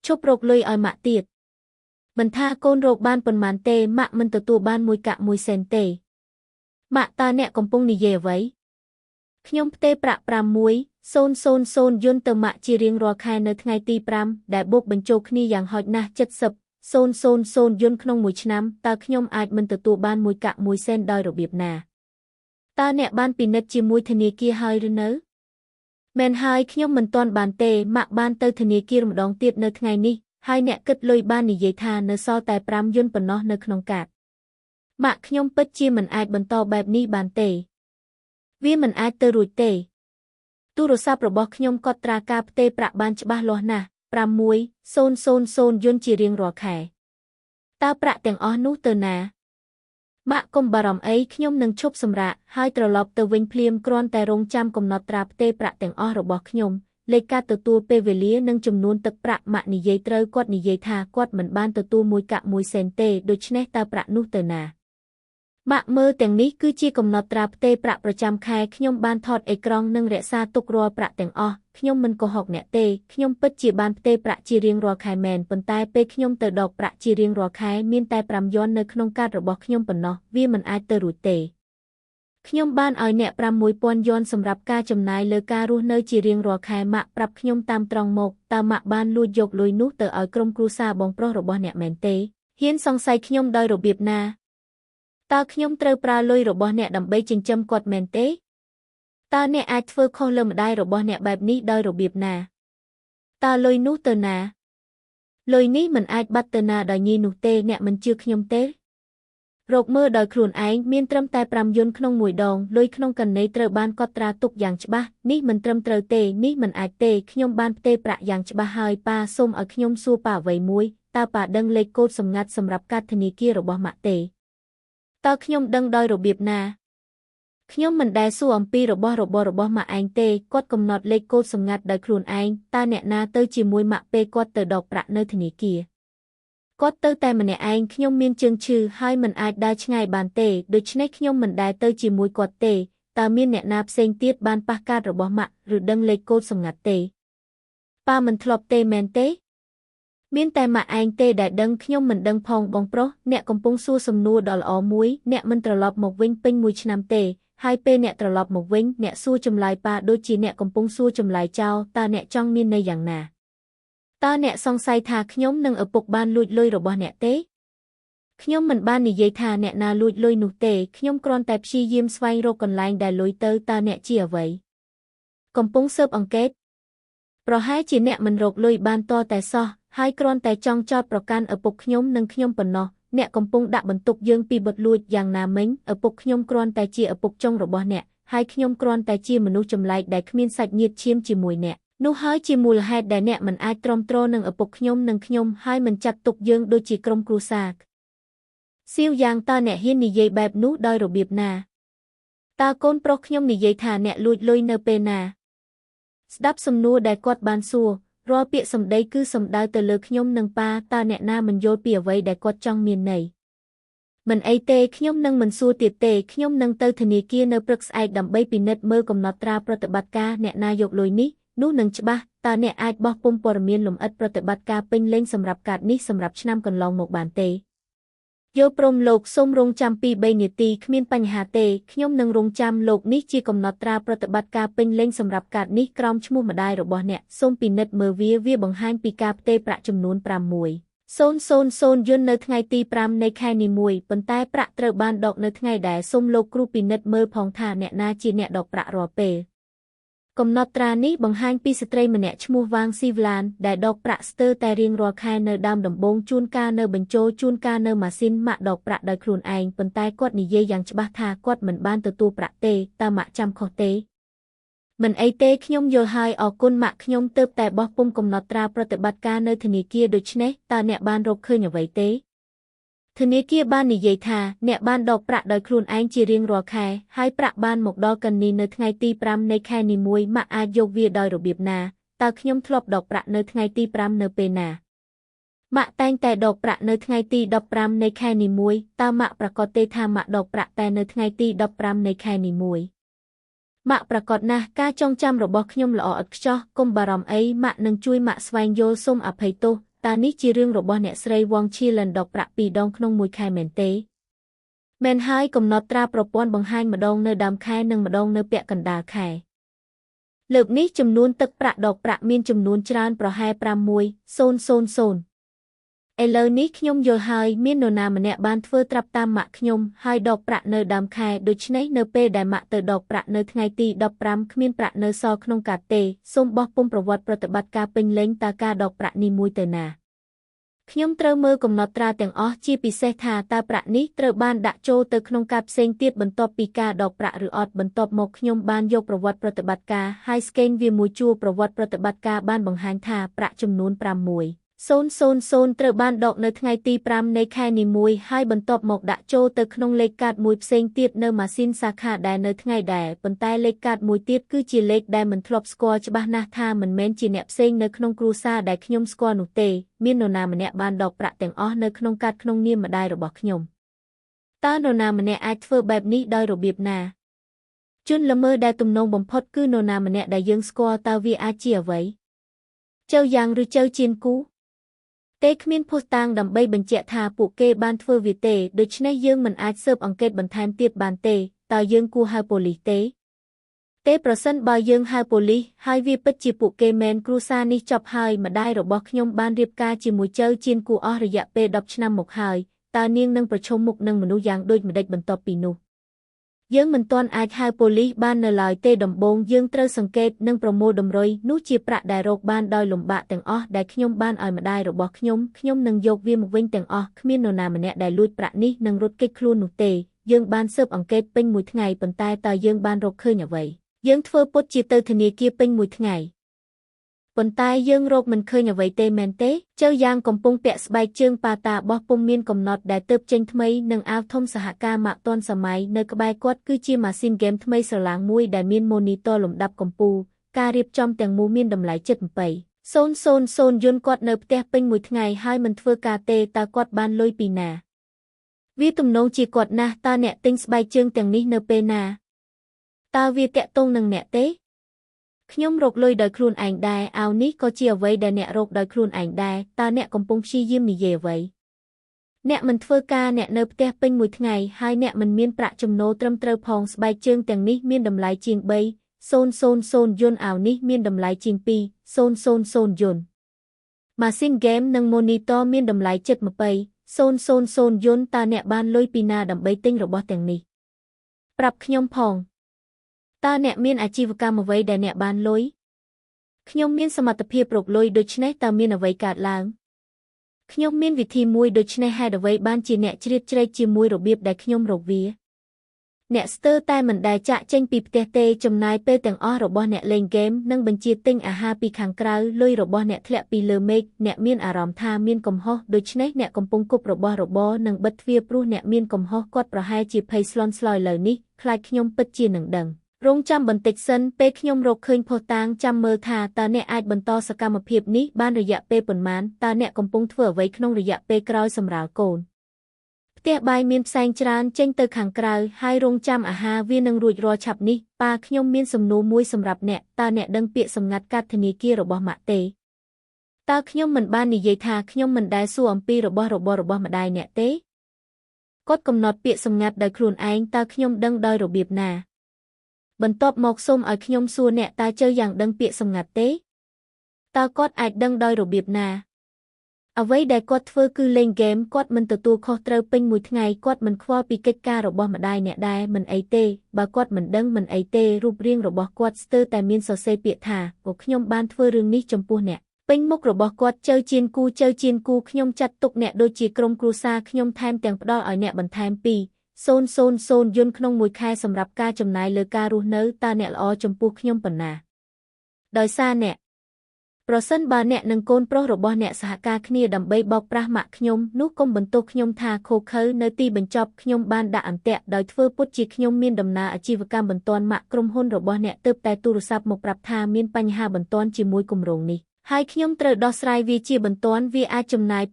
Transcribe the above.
ឈប់រកលុយឲ្យម៉ាក់ទៀតមិនថាកូនរកបានប៉ុន្មានទេម៉ាក់មិនទទួលបានមួយកាក់មួយសេនទេម៉ាក់តើអ្នកកំពុងនិយាយអ្វីខ្ញុំផ្ទេរប្រាក់6,000យួនទៅម៉ាក់ជារៀងរាល់ខែនៅថ្ងៃទី5ដែលបូកបញ្ចូលគ្នាយ៉ាងហោចណាស់70,000យួនក្នុងមួយឆ្នាំតើខ្ញុំអាចមិនទទួលបានមួយកាក់មួយសេនដោយរបៀបណាតើអ្នកបានពិនិត្យជាមួយធនាគារហើយឬនៅមែនហើយខ្ញុំមិនទាន់បានទេម៉ាក់បានទៅធនាគារម្ដងទៀតនៅថ្ងៃនេះហើយអ្នកគិតលុយបាននិយាយថានៅសល់តែ5យួនប៉ុណ្ណោះនៅក្នុងកាតម៉ាក់ខ្ញុំពិតជាមិនអាចបន្តបែបនេះបានទេវាមិនអាចទៅរួចទេទូរស័ព្ទរបស់ខ្ញុំកត់ត្រាការផ្ទេរប្រាក់បានច្បាស់លាស់ណាស់6,000យួនជារៀងរាល់ខែតើប្រាក់ទាំងអស់នោះទៅណាម៉ាក់កុំបារម្ភអីខ្ញុំនឹងឈប់សម្រាកហើយត្រឡប់ទៅវិញភ្លាមគ្រាន់តែរងចាំកំណត់ត្រាផ្ទេរប្រាក់ទាំងអស់របស់ខ្ញុំលេខកាតទទួលពេលវេលានិងចំនួនទឹកប្រាក់ម៉ាក់និយាយត្រូវគាត់និយាយថាគាត់មិនបានទទួលមួយកាក់មួយសេនទេដូច្នេះតើប្រាក់នោះទៅណាម៉ាក់មើលទាំងនេះគឺជាកំណត់ត្រាផ្ទេរប្រាក់ប្រចាំខែខ្ញុំបានថតអេក្រង់និងរក្សាទុករាល់ប្រាក់ទាំងអស់ខ្ញុំមិនកុហកអ្នកទេខ្ញុំពិតជាបានផ្ទេរប្រាក់ជារៀងរាល់ខែមែនប៉ុន្តែពេលខ្ញុំទៅដកប្រាក់ជារៀងរាល់ខែមានតែ5យួននៅក្នុងកាតរបស់ខ្ញុំប៉ុណ្ណោះវាមិនអាចទៅរួចទេខ្ញុំបានឲ្យអ្នក6,000យួនសម្រាប់ការចំណាយលើការរស់នៅជារៀងរាល់ខែម៉ាក់ប្រាប់ខ្ញុំតាមត្រង់មកតើម៉ាក់បានលួចយកលុយនោះទៅឲ្យក្រុមគ្រួសារបងប្រុសរបស់អ្នកមែនទេហ៊ានសង្ស័យខ្ញុំដោយរបៀបណាតើខ្ញុំត្រូវប្រើលុយរបស់អ្នកដើម្បីចិញ្ចឹមគាត់មែនទេតើអ្នកអាចធ្វើខុសលើម្ដាយរបស់អ្នកបែបនេះដោយរបៀបណាតើលុយនោះទៅណាលុយនេះមិនអាចបាត់ទៅណាដោយងាយនោះទេអ្នកមិនជឿខ្ញុំទេរកមើលដោយខ្លួនឯងមានត្រឹមតែ5យួនក្នុងមួយដងលុយក្នុងកណីត្រូវបានកត់ត្រាទុកយ៉ាងច្បាស់នេះមិនត្រឹមត្រូវទេនេះមិនអាចទេខ្ញុំបានផ្ទេរប្រាក់យ៉ាងច្បាស់ហើយប៉ាសូមឲ្យខ្ញុំសួរប៉ាអ្វីមួយតើប៉ាដឹងលេខកូដសម្ងាត់សម្រាប់កាតធនាគាររបស់ម៉ាក់ទេតើខ្ញុំដឹងដោយរបៀបណាខ្ញុំមិនដែលសួរអំពីរបស់របររបស់ម៉ាក់ឯងទេគាត់កំណត់លេខកូដសម្ងាត់ដោយខ្លួនឯងតើអ្នកណាទៅជាមួយម៉ាក់ពេលគាត់ទៅដកប្រាក់នៅធនាគារគាត់ទៅតែម្នាក់ឯងខ្ញុំមានជើងឈឺហើយមិនអាចដើរឆ្ងាយបានទេដូច្នេះខ្ញុំមិនដែលទៅជាមួយគាត់ទេតើមានអ្នកណាផ្សេងទៀតបានប៉ះកាតរបស់ម៉ាក់ឬដឹងលេខកូដសម្ងាត់ទេប៉ាមិនធ្លាប់ទេមែនទេមានតែម៉ាក់ឯងទេដែលដឹងខ្ញុំមិនដឹងផងបងប្រុសអ្នកកំពុងសួរសំណួរដ៏ល្អមួយអ្នកមិនត្រឡប់មកវិញពេញមួយឆ្នាំទេហើយពេលអ្នកត្រឡប់មកវិញអ្នកសួរចម្លើយប៉ាដូចជាអ្នកកំពុងសួរចម្លើយចោលតើអ្នកចង់មានន័យយ៉ាងណាតើអ្នកសង្ស័យថាខ្ញុំនិងឪពុកបានលួចលុយរបស់អ្នកទេខ្ញុំមិនបាននិយាយថាអ្នកណាលួចលុយនោះទេខ្ញុំគ្រាន់តែព្យាយាមស្វែងរកកន្លែងដែលលុយទៅតើអ្នកជាអ្វីកំពុងស៊ើបអង្កេតប្រហែលជាអ្នកមិនរកលុយបានតតែសោះហើយគ្រាន់តែចង់ចោទប្រកាន់ឪពុកខ្ញុំនិងខ្ញុំប៉ុណ្ណោះអ្នកកំពុងដាក់បន្ទុកយើងពីបទលួចយ៉ាងណាមិញឪពុកខ្ញុំគ្រាន់តែជាឪពុកចុងរបស់អ្នកហើយខ្ញុំគ្រាន់តែជាមនុស្សចម្លែកដែលគ្មានសាច់ញាតិឈាមជាមួយអ្នកនោះហើយជាមូលហេតុដែលអ្នកមិនអាចទ្រាំទ្រនឹងឪពុកខ្ញុំនិងខ្ញុំហើយមិនចាត់ទុកយើងដូចជាក្រុមគ្រួសារសៀវយ៉ាងតើអ្នកហ៊ាននិយាយបែបនោះដោយរបៀបណាតើកូនប្រុសខ្ញុំនិយាយថាអ្នកលួចលុយនៅពេលណាស្ដាប់សំណួរដែលគាត់បានសួររាល់ពាក្យសម្ដីគឺសំដៅទៅលើខ្ញុំនិងប៉ាតើអ្នកណាមិនយល់ពីអ្វីដែលគាត់ចង់មានន័យមិនអីទេខ្ញុំនឹងមិនសួរទៀតទេខ្ញុំនឹងទៅធនាគារនៅព្រឹកស្អែកដើម្បីពិនិត្យមើលកំណត់ត្រាប្រតិបត្តិការអ្នកណាយកលុយនេះនោះនឹងច្បាស់តើអ្នកអាចបោះពុម្ពព័ត៌មានលម្អិតប្រតិបត្តិការពេញលេញសម្រាប់កាតនេះសម្រាប់ឆ្នាំកន្លងមកបានទេយល់ព្រមលោកសូមរងចាំ2-3នាទីគ្មានបញ្ហាទេខ្ញុំនឹងរងចាំលោកនេះជាកំណត់ត្រាប្រតិបត្តិការពេញលេញសម្រាប់កាតនេះក្រោមឈ្មោះម្ដាយរបស់អ្នកសូមពិនិត្យមើលវាបង្ហាញពីការផ្ទេរប្រាក់ចំនួន6,000យួននៅថ្ងៃទី5នៃខែនេះមួយប៉ុន្តែប្រាក់ត្រូវបានដកនៅថ្ងៃដែលសូមលោកគ្រូពិនិត្យមើលផងថាអ្នកណាជាអ្នកដកប្រាក់រាល់ពេលកំណត់ត្រានេះបង្ហាញពីស្ត្រីម្នាក់ឈ្មោះវ៉ាងស៊ីវឡានដែលដកប្រាក់ស្ទើរតែរៀងរាល់ខែនៅដើមដំបូងជួនកាលនៅបញ្ចូលជួនកាលនៅម៉ាស៊ីនម៉ាក់ដកប្រាក់ដោយខ្លួនឯងប៉ុន្តែគាត់និយាយយ៉ាងច្បាស់ថាគាត់មិនបានទទួលប្រាក់ទេតើម៉ាក់ចាំខុសទេមិនអីទេខ្ញុំយល់ហើយអរគុណម៉ាក់ខ្ញុំទើបតែបោះពុម្ពកំណត់ត្រាប្រតិបត្តិការនៅធនាគារដូច្នេះតើអ្នកបានរកឃើញអ្វីទេធនាគារបាននិយាយថាអ្នកបានដកប្រាក់ដោយខ្លួនឯងជារៀងរាល់ខែហើយប្រាក់បានមកដល់កណនីនៅថ្ងៃទី5នៃខែនេះមួយម៉ាក់អាចយកវាដោយរបៀបណាតើខ្ញុំធ្លាប់ដកប្រាក់នៅថ្ងៃទី5នៅពេលណាម៉ាក់តែងតែដកប្រាក់នៅថ្ងៃទី15នៃខែនេះមួយតើម៉ាក់ប្រាកដទេថាម៉ាក់ដកប្រាក់តែនៅថ្ងៃទី15នៃខែនេះមួយ ម៉ាក់ប្រាកដណាស់ការចងចាំរបស់ខ្ញុំល្អឥតខ្ចោះកុំបារម្ភអីម៉ាក់នឹងជួយម៉ាក់ស្វែងយល់សូមអភ័យទោស តើនេះជារឿងរបស់អ្នកស្រីវងឈីលិនដកប្រាក់ពីរដងក្នុងមួយខែមែនទេមែនហើយកំណត់ត្រាប្រព័ន្ធបង្ហាញម្ដងនៅដើមខែនិងម្ដងនៅពាក់កណ្ដាលខែលើកនេះចំនួនទឹកប្រាក់ដកប្រាក់មានចំនួនច្រើនប្រហែល61000ឥឡូវនេះខ្ញុំយល់ហើយមាននរណាម្នាក់បានធ្វើត្រាប់តាមម៉ាក់ខ្ញុំហើយដកប្រាក់នៅដើមខែដូច្នេះនៅពេលដែលម៉ាក់ទៅដកប្រាក់នៅថ្ងៃទី15គ្មានប្រាក់នៅសល់ក្នុងកាតទេសូមបោះពុម្ពប្រវត្តិប្រតិបត្តិការពេញលេញតើការដកប្រាក់នេះមួយទៅណាខ្ញុំត្រូវមើលកំណត់ត្រាទាំងអស់ជាពិសេសថាតើប្រាក់នេះត្រូវបានដាក់ចូលទៅក្នុងកាតផ្សេងទៀតបន្ទាប់ពីការដកប្រាក់ឬអត់បន្ទាប់មកខ្ញុំបានយកប្រវត្តិប្រតិបត្តិការហើយ scan វាមួយជួរប្រវត្តិប្រតិបត្តិការបានបង្ហាញថាប្រាក់ចំនួន6 000ត្រូវបានដកនៅថ្ងៃទី5នៃខែនេះមួយហើយបន្ទាប់មកដាក់ចូលទៅក្នុងលេខកាតមួយផ្សេងទៀតនៅម៉ាស៊ីនសាខាដែលនៅថ្ងៃដែរប៉ុន្តែលេខកាតមួយទៀតគឺជាលេខដែលមិនធ្លាប់ស្គាល់ច្បាស់ណាស់ថាមិនមែនជាអ្នកផ្សេងនៅក្នុងគ្រួសារដែលខ្ញុំស្គាល់នោះទេមាននរណាម្នាក់បានដកប្រាក់ទាំងអស់នៅក្នុងកាតក្នុងនាមម្ដាយរបស់ខ្ញុំតើនរណាម្នាក់អាចធ្វើបែបនេះដោយរបៀបណាជនល្មើសដែលទំនងបំផុតគឺនរណាម្នាក់ដែលយើងស្គាល់តើវាអាចជាអ្វីចៅយ៉ាងឬចៅជៀនគូទេគ្មានភស្តុតាងដើម្បីបញ្ជាក់ថាពួកគេបានធ្វើវាទេដូច្នេះយើងមិនអាចស៊ើបអង្កេតបន្ថែមទៀតបានទេតើយើងគួរហៅប៉ូលីសទេទេប្រសិនបើយើងហៅប៉ូលីសហើយវាពិតជាពួកគេមែនគ្រួសារនេះចប់ហើយម្ដាយរបស់ខ្ញុំបានរៀបការជាមួយចៅជៀនគូអស់រយៈពេល10ឆ្នាំមកហើយតើនាងនឹងប្រឈមមុខនឹងមនុស្សយ៉ាងដូចម្តេចបន្ទាប់ពីនោះយើងមិនទាន់អាចហៅប៉ូលីសបាននៅឡើយទេដំបូងយើងត្រូវសង្កេតនិងប្រមូលតម្រុយនោះជាប្រាក់ដែលរកបានដោយលំបាកទាំងអស់ដែលខ្ញុំបានឲ្យម្ដាយរបស់ខ្ញុំខ្ញុំនឹងយកវាមកវិញទាំងអស់គ្មាននរណាម្នាក់ដែលលួចប្រាក់នេះនឹងរត់គេចខ្លួននោះទេយើងបានស៊ើបអង្កេតពេញមួយថ្ងៃប៉ុន្តែតើយើងបានរកឃើញអ្វីយើងធ្វើពុតជាទៅធនាគារពេញមួយថ្ងៃប៉ុន្តែយើងរកមិនឃើញអ្វីទេមែនទេចៅយ៉ាងកំពុងពាក់ស្បែកជើងប៉ាតាបោះពុំមានកំណត់ដែលទើបចេញថ្មីនិងអាវធំសហការម៉ាកទាន់សម័យនៅក្បែរគាត់គឺជាម៉ាស៊ីនហ្គេមថ្មីស្រឡាងមួយដែលមានម៉ូនីទ័រលំដាប់កំពូលការរៀបចំទាំងមូលមានតម្លៃ7.000យន្តគាត់នៅផ្ទះពេញមួយថ្ងៃហើយមិនធ្វើការទេតើគាត់បានលុយពីណាវាទំនងជាគាត់ណាស់តើអ្នកទិញស្បែកជើងទាំងនេះនៅពេលណាតើវាតាក់ទងនឹងអ្នកទេខ្ញុំរកលុយដោយខ្លួនឯងដែរអោនេះក៏ជាអ្វីដែលអ្នករកដោយខ្លួនឯងដែរតើអ្នកកំពុងព្យាយាមនិយាយអ្វីអ្នកមិនធ្វើការអ្នកនៅផ្ទះពេញមួយថ្ងៃហើយអ្នកមិនមានប្រាក់ចំណូលត្រឹមត្រូវផងស្បែកជើងទាំងនេះមានតម្លៃជាង3,000យន្តអោនេះមានតម្លៃជាង2,000យន្តម៉ាស៊ីនហ្គេមនិងម៉ូនីទ័រមានតម្លៃ7.000យន្តតើអ្នកបានលុយពីណាដើម្បីទិញរបស់ទាំងនេះប្រាប់ខ្ញុំផងតើអ្នកមានអាជីវកម្មអ្វីដែលអ្នកបានលុយខ្ញុំមានសមត្ថភាពរកលុយដូច្នេះតើមានអ្វីកើតឡើងខ្ញុំមានវិធីមួយដូច្នេះហេតុអ្វីបានជាអ្នកជ្រៀតជ្រែកជាមួយរបៀបដែលខ្ញុំរកវាអ្នកស្ទើរតែមិនដែលចាក់ចេញពីផ្ទះទេចំណាយពេលទាំងអស់របស់អ្នកលេងហ្គេមនិងបញ្ជាទិញអាហារពីខាងក្រៅលុយរបស់អ្នកធ្លាក់ពីលើមេឃអ្នកមានអារម្មណ៍ថាមានកំហុសដូច្នេះអ្នកកំពុងគប់របស់របរនិងបិទទ្វារព្រោះអ្នកមានកំហុសគាត់ប្រហែលជាភ័យស្លន់ស្លោយលើនេះខ្លាចខ្ញុំពិតជានឹងដឹងរងចាំបន្តិចសិនពេលខ្ញុំរកឃើញភស្តុតាងចាំមើលថាតើអ្នកអាចបន្តសកម្មភាពនេះបានរយៈពេលប៉ុន្មានតើអ្នកកំពុងធ្វើអ្វីក្នុងរយៈពេលក្រោយសម្រាលកូនផ្ទះបាយមានផ្សែងច្រើនចេញទៅខាងក្រៅហើយរងចាំអាហារវានឹងរួចរាល់ឆាប់នេះប៉ាខ្ញុំមានសំណួរមួយសម្រាប់អ្នកតើអ្នកដឹងពាក្យសម្ងាត់កាតធនាគាររបស់ម៉ាក់ទេតើខ្ញុំមិនបាននិយាយថាខ្ញុំមិនដែលសួរអំពីរបស់របររបស់ម្ដាយអ្នកទេគាត់កំណត់ពាក្យសម្ងាត់ដោយខ្លួនឯងតើខ្ញុំដឹងដោយរបៀបណាបន្ទាប់មកសូមឲ្យខ្ញុំសួរអ្នកតើជើយ៉ាងដឹងពាក្យសម្ងាត់ទេតើគាត់អាចដឹងដោយរបៀបណាអ្វីដែលគាត់ធ្វើគឺលេងហ្គេមគាត់មិនទទួលខុសត្រូវពេញមួយថ្ងៃគាត់មិនខ្វល់ពីកិច្ចការរបស់ម្ដាយអ្នកដែរមិនអីទេបើគាត់មិនដឹងមិនអីទេរូបរាងរបស់គាត់ស្ទើរតែមានសរសេរពាក្យថាអូខ្ញុំបានធ្វើរឿងនេះចំពោះអ្នកពេញមុខរបស់គាត់ចៅជៀនគូចៅជៀនគូខ្ញុំចាត់ទុកអ្នកដូចជាក្រុមគ្រួសារខ្ញុំថែមទាំងផ្ដល់ឲ្យអ្នកបន្ថែមពី000យន្តក្នុងមួយខែសម្រាប់ការចំណាយលើការរស់នៅតើអ្នកល្អចំពោះខ្ញុំប៉ុណ្ណាដោយសារអ្នកប្រសិនបើអ្នកនិងកូនប្រុសរបស់អ្នកសហការគ្នាដើម្បីបោកប្រាស់ម៉ាក់ខ្ញុំនោះកុំបន្ទោសខ្ញុំថាឃោឃៅនៅទីបញ្ចប់ខ្ញុំបានដាក់អន្ទាក់ដោយធ្វើពុតជាខ្ញុំមានដំណើរអាជីវកម្មបន្ទាន់ម៉ាក់ក្រុមហ៊ុនរបស់អ្នកទើបតែទូរស័ព្ទមកប្រាប់ថាមានបញ្ហាបន្ទាន់ជាមួយគម្រោងនេះហើយខ្ញុំត្រូវដោះស្រាយវាជាបន្ទាន់វាអាចចំណាយ